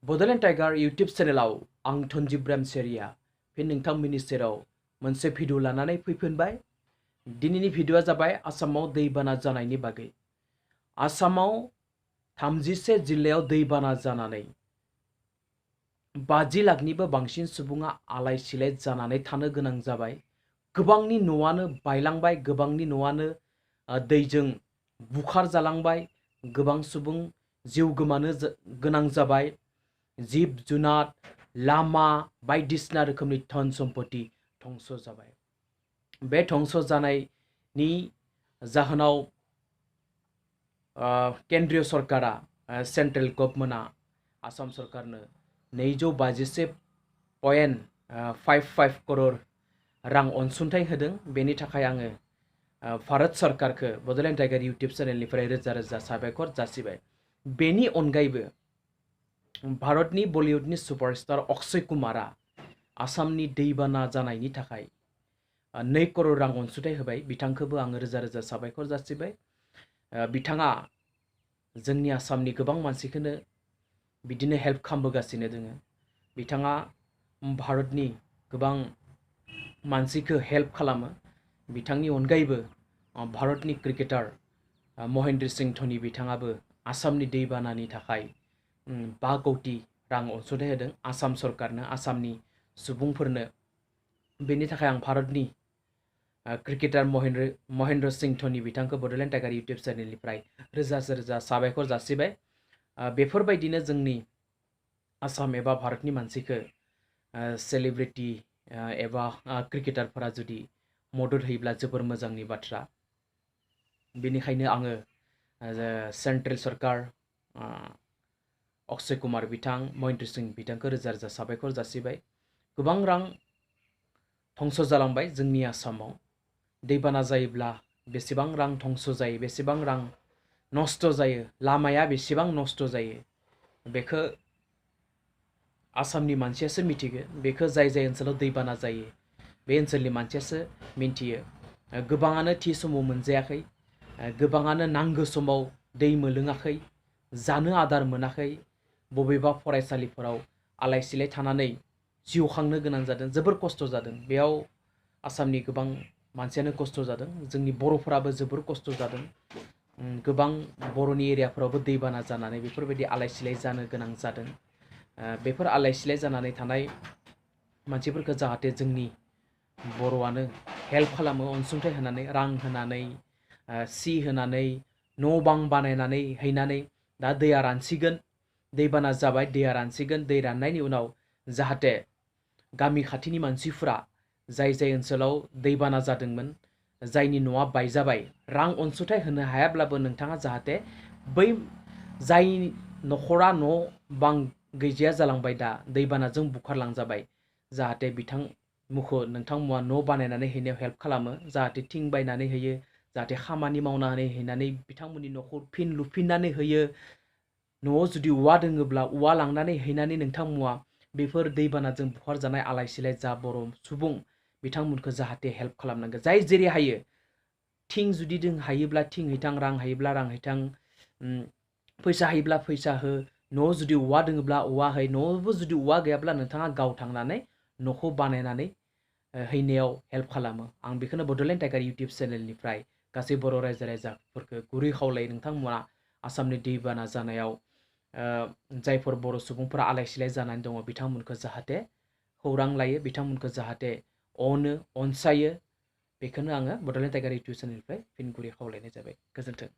Bodoland tiger YouTube चेनेलाव आं धनजिब ब्रह्मचारिया फिन नोंथांमोननि सेराव मोनसे भिडिअ लानानै फैफिनबाय। दिनैनि भिडिअआ जाबाय आसामाव दैबाना जानायनि बागै। आसामाव 31 जिल्लायाव दैबाना जानानै 50 लाखनिबो बांसिन सुबुङा आलाय सिलाय जानानै थानो गोनां जाबाय। गोबांनि न'आनो बायलांबाय, गोबांनि न'आनो दैजों बुखार जालांबाय, गोबां सुबुं जिउ गोमानो गोनां जाबाय। जिब जुनार, लामा बायदिसिना रोखोमनि धन सम्पति धंस जाबाय। बे धंस जानायनि जाहोनाव केन्द्रीय सरकारा सेन्ट्रेल गभर्नमेन्टआ आसाम सरकारनो 251.55 करोड़ रां अनसुंथाइ होदों। बेनि थाखाय आङो भारत सरकारखौ बड'लेण्ड टाइगार इउटुब चेनेलनिफ्राय रोजा रोजा साबायखर जासिबाय। बेनि अनगायैबो भारतनि बलिउडनि सुपारस्टार अक्षय कुमारा आसामनि दैबाना जानायनि थाखाय 2 करोड़ रां अनसुंथाइ होबाय। बिथांखौबो आङो रोजा रोजा साबायखर जासिबाय। बिथाङा जोंनि आसामनि गोबां मानसिखौनो बिदिनो हेल्प खालामबोगासिनो दोङो। बिथाङा भारतनि गोबां मानसिखौ हेल्प खालामो। बिथांनि अनगायैबो भारतनि क्रिकेटार महेन्द्र सिंह धोनी बिथाङाबो आसामनि दैबानानि थाखाय 5 कौटि रां अनसुंथाइ होदों आसाम सरकारनो, आसामनि सुबुंफोरनो। बेनि थाखाय आं भारतनि क्रिकेटार महेन्द्र सिंह धोनी बिथांखौ बड'लेण्ड टाइगार इउटुब चेनेलनिफ्राय रोजा रोजा साबायखर जासिबाय। बेफोरबायदिनो जोंनि आसाम एबा भारतनि मानसिखौ सेलिब्रिटि एबा क्रिकेटारफोरा जुदि मदद होयोब्ला जोबोर मोजांनि बाथ्रा। बेनिखायनो आङो सेन्ट्रेल सरकार अक्षय कुमार बिथां, महेन्द्र सिंह बिथांखौ रोजा रोजा साबायखर जासिबाय। गोबां रां धंस जालांबाय जोंनि आसामाव। दैबाना जायोब्ला बेसेबां रां धंस जायो, बेसेबां रां नष्ट जायो, लामाया बेसेबां नष्ट जायो, बेखौ आसामनि मानसियासो मिथिगो। बेखौ जाय जाय ओनसोलाव दैबाना जायो बे ओनसोलनि मानसियासो मिन्थियो। गोबाङानो थि समाव मोनजायाखै, गोबाङानो नांगौ समाव दै मोनलोङाखै, जानो आदार मोनाखै, बबेबा फरायसालिफोराव आलाय सिलाय थानानै जिउ खांनो गोनां जादों। जोबोर खस्थ जादों। बेयाव आसामनि गोबां मानसियानो खस्थ जादों। जोंनि बर'फोराबो जोबोर खस्थ जादों। गोबां बर'नि एरियाफोरावबो दैबाना जानानै बेफोरबायदि आलाय सिलाय जानो गोनां जादों। बेफोर आलाय सिलाय जानानै थानाय मानसिफोरखौ जाहाथे जोंनि बर'आनो हेल्प खालामो, अनसुंथाइ होनानै, रां होनानै, सि होनानै, न' बां बानायनानै हैनानै। दा दैया रानसिगोन, दैबाना जाबाय, दैया रानसिगोन। दै राननायनि उनाव जाहाथे गामि खाथिनि मानसिफोरा जाय जाय ओनसोलाव दैबाना जादोंमोन, जायनि न'आ बायजाबाय, रां अनसुंथाइ होनो हायाब्लाबो नोंथाङा जाहाथे बै जाय न'खरा न' बां गैजाया जालांबाय, दा दैबानाजों बुखारलांजाबाय, जाहाथे बिथांमोनखौ नोंथांमोना न' बानायनानै हैनायाव हेल्प खालामो। जाहाथे थिं बायनानै होयो, जाहाथे खामानि मावनानै हैनानै बिथांमोननि न'खौ फिन लुफिननानै होयो। न'आव जुदि औवा दोङोब्ला औवा लांनानै हैनानै नोंथांमोना बेफोर दैबानाजों बुखारजानाय आलाय सिलाय जा बर' सुबुं बिथांमोनखौ जाहाथे हेल्प खालामनांगौ। जाय जेरै हायो, थिं जुदि जों हायोब्ला थिं हैथां, रां हायोब्ला रां हैथां, फैसा हायोब्ला फैसा हो, न'आव जुदि औवा दोङोब्ला औवा है, न'आवबो जुदि औवा गैयाब्ला नोंथाङा गाव थांनानै न'खौ बानायनानै हैनायाव हेल्प खालामो। आं बेखौनो बड'लेण्ड टाइगार इउटुब चेनेलनिफ्राय गासै बर' रायजो राजाफोरखौ गुरै खावलायो। नोंथांमोना आसामनि दैबाना जानायाव जायफोर बर' सुबुंफोरा आलाय सिलाय जानानै दङ बिथांमोनखौ जाहाथे खौरां लायो, बिथांमोनखौ जाहाथे अनो, अनसायो। बेखौनो आङो बड'लेण्ड टाइगार इउटुब चेनेलनिफ्राय फिन गुरै खावलायनाय जाबाय। गोजोन्थों।